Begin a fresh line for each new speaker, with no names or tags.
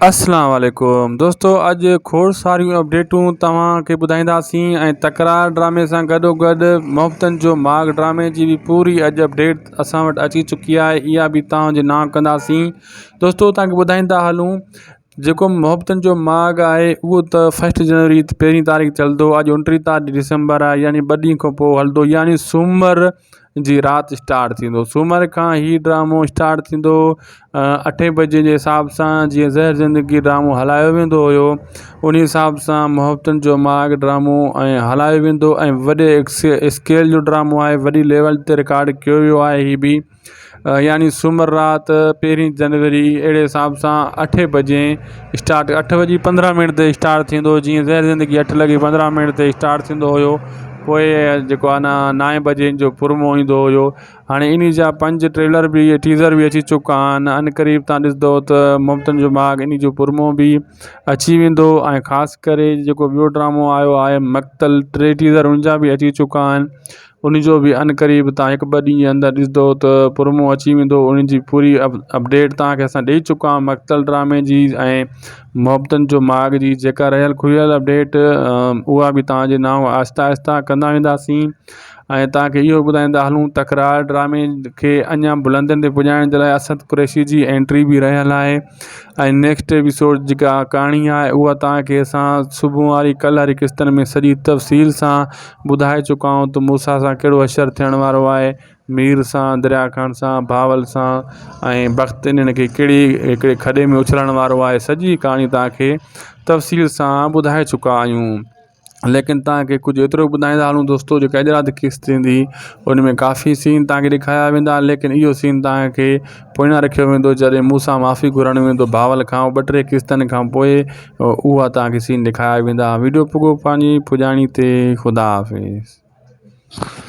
اسلام عليڪم دوستو اڄ کوڙ ساريون اپڊيٽون توهان کي ٻڌائينداسين ۽ تڪرار ڊرامي سان گڏو گڏ محبتن جو ماڳ ڊرامي جي به پوري اڄ اپڊيٽ اسان وٽ اچي چڪي آهي اها به توهان جي نانء ڪنداسين دوستو توهان کي ٻڌائيندا هلون جيڪو محبتن جو ماڳ آهي اهو ته فسٽ جنوري پهرين تاريخ تي هلندو اڄ اڻٽيهه تاريخ ڊسمبر آهي يعني ٻه ڏينهن کان پوء هلندو يعني سومر جي رات اسٽارٽ ٿيندو سومر کان هي ڊرامو اسٽارٽ ٿيندو اٺين بجي جي حساب سان جيئن زهر زندگي ڊرامو هلايو ويندو هيو ان حساب سان محبتن جو ماڳ ڊرامو ۽ هلايو ويندو ۽ وڏي اسڪيل جو ڊرامو آهي وڏي ليول تي رڪارڊ ڪيو ويو آهي هي به يعني سومر رات پهرين جنوري اهڙي حساب سان اٺين بجي اسٽارٽ اٺ وڄي پندرهن منٽ تي اسٽارٽ ٿيندو جيئن زهر زندگي اٺ لڳي پندرهن منٽ تي اسٽارٽ ٿيندو هيو پوء جيڪو آهي نه نائين بجي ان جو پرمو ايندو هيو هاڻي انهي جا پنج ٽريلر به ٽيزر به اچي چڪا آهن ان قريب تان ڏسندو ته محبتن جو ماڳ انهي جو پرمو به اچي ويندو ۽ خاص ڪري جيڪو ٻيو ڊرامو آيو آهي مقتل ٽي ٽيزر ان جا به اچي چڪا آهن ان جو به ان قريب تان هڪ ٻه ڏينهن جي اندر ڏسندو ته پرومو اچي ويندو ان جي پوري اپڊيٽ تان کي اسان ڏئي چڪا آهيون مقتل ڊرامي جي ۽ محبتن جو ماڳ جي جيڪا رهيل کليل اپڊيٽ اها به تان جي نانء آهستي آهستي ڪندا وينداسين ۽ تان کي اهو ٻڌائيندا هلون تڪرار ڊرامي کي اڃا بلندين تي پڄائڻ جي لاء اسد قريشي جي انٽري به رهيل آهي ۽ نيڪسٽ ايپيسوڊ جيڪا ڪهاڻي آهي اها تان کي اسان صبح واري ڪلهه واري قسطن ۾ سڄي تفصيل سان ٻڌائي چڪا آهيون ته موسيٰ سان ڪهڙو حشر ٿيڻ وارو آهي، مير سان، دريا خان سان، بهاول سان ۽ بخت انهن کي ڪهڙي هڪڙي کڏي ۾ اڇلڻ وارو آهي سڄي ڪهاڻي توهان کي تفصيل سان ٻڌائي چڪا آهيون ليڪن توهان کي ڪجهه ايترو ٻڌائيندا هلون دوستو جيڪا اڄ رات قسط ايندي ان ۾ ڪافي سين توهان کي ڏيکاريا ويندا ليڪن اهو سين توهان کي پويان رکيو ويندو جڏهن موسيٰ معافي گهرڻ ويندو بهاول کان ٻه ٽي قسطن کان پوء اها توهان کي سين ڏيکاريا ويندا ويڊيو پڳو پنهنجي پڄاڻي تي خدا حافظ.